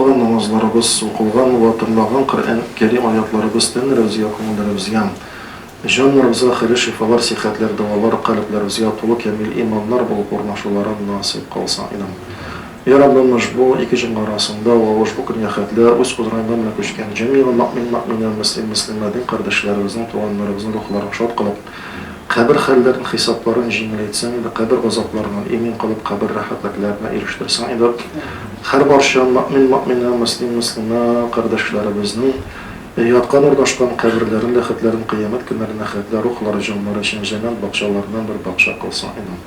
Укыган намазларыбыз, укылган вә тыңланган Коръән Кәрим аятларыбыз тәннәребезгә, күңелләребезгә, җаннарыбызга хәерле шифалар, сихәтләр, дәвалар, калебләребезгә тулы кямил иманнар булып урнашуларын насыйп кылсын иде. Я Раббым, ошбу ике җомга арасында вә ошбу көнгә хәтле үз козрыңда белән күчкән җәмигъ мөэмин, мөэминә, мөслим, мөслимә, дин кардәшләребезнең, туганнарыбызның рухларын шат кылып, кабер хәлләрен, хисапларын җиңеләйтсәң иде, кабер газапларыннан имин кылып, кабер рәхәтлекләренә ирештерсәң иде. Һәр барча мөэмин, мөэминә, мөслим, мөслимә кардәшләребезнең яткан, урнашкан каберләрен, ләхетләрен кыямәт көннәренә хәтле рухлары, җаннары өчен җәннәт бакчаларыннан бер бакча кылсаң иде.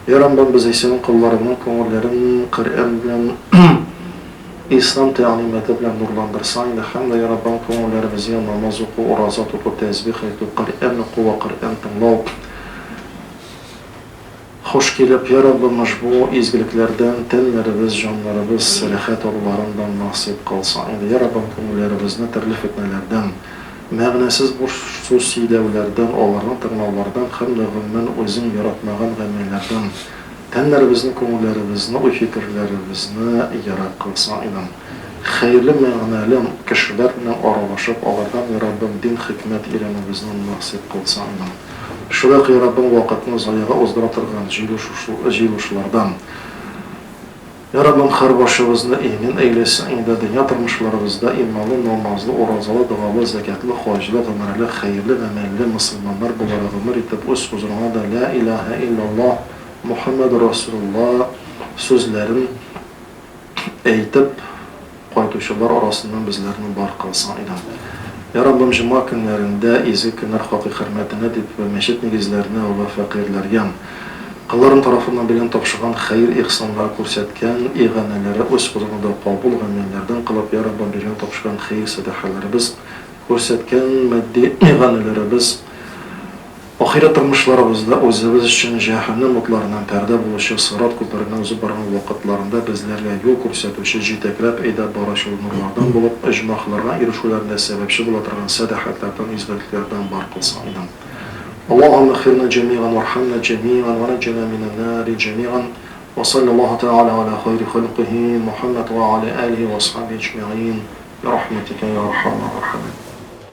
Йа Раббым, без исә колларыңның күңелләрен Коръән белән, Ислам тәгълиматы белән нурландырсаң иде һәм дә, йа Раббым, күңелләребезгә намаз уку, ураза тоту, тәсбих әйтү, Коръән уку вә Коръән тыңлау хуш килеп, йа Раббым, ошбу изгелекләрдән тәннәребез, җаннарыбыз рәхәт алуларын да насыйп кылсаң иде. Йа Раббым, күңелләребезне төрле фетнәләрдән, Мәгънәсез буш сүз сөйләүләрдән, аларны тыңлаулардан һәм дә гомумән үзең яратмаган гамәлләрдән тәннәребезне, күңелләребезне, уй-фикерләребезне ерак кылсаң иде. Хәерле, мәгънәле кешеләр белән аралашып, алардан, йа Раббым, дин-хикмәт өйрәнүебезне насыйп кылсаң иде. Шулай ук, йа Раббым, вакытны заяга уздыра торган җыелышлардан, Йа Раббым, һәрбарчабызны имин әйләсен инде, дөнья тормышларыбызда иманлы, намазлы, уразалы, догалы, зәкятлы, хаҗлы, гомрәле, хәерле гамәлле мосылманнар буларак гомер итеп, үз хозурыңа да Лә илаһә илляллаһ, Мухәммәдүр Расүлуллаһ сүзләрен әйтеп кайтучылар арасыннан безләрне бар кылсаң иде. Йа Раббым, җомга көннәрендә изге көннәр хакы-хөрмәтенә дип мәчет нигезләренә вә фәкыйрьләргә, Колларың тарафыннан белән тапшырган хәер-ихсаннар, күрсәткән иганәләре үз хозурыңда кабул гамәлләрдән кылып, йа Раббым, биргән тапшырган хәер-сәдакаларыбыз, күрсәткән матди иганәләребез, ахирәт тормышларыбызда үзебез өчен җәһәннәм утларыннан пәрдә булучы сырат күпереннән узып барган вакытларында безләргә юл күрсәтүче, җитәкләп әйдәп баручы нурлардан булып, оҗмахларга ирешүләрендә сәбәпче була торган сәдахәтләрдән, изгелекләрдән бар кылсаң иде. اللهم اغفرنا جميعا وارحمنا جميعا ونجنا من النار جميعا وصلى الله تعالى على خير خلقه محمد وعلى آله وأصحابه أجمعين برحمتك يا أرحم الراحمين.